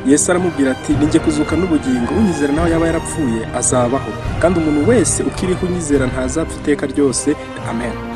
Yesu aramubwira ati: "Ninjye kuzuka n'ubugingo, unyizera nawe yaba yarapfuye azabaho, kandi umuntu wese ukiriho unyizera ntazapfa iteka ryose. Amen."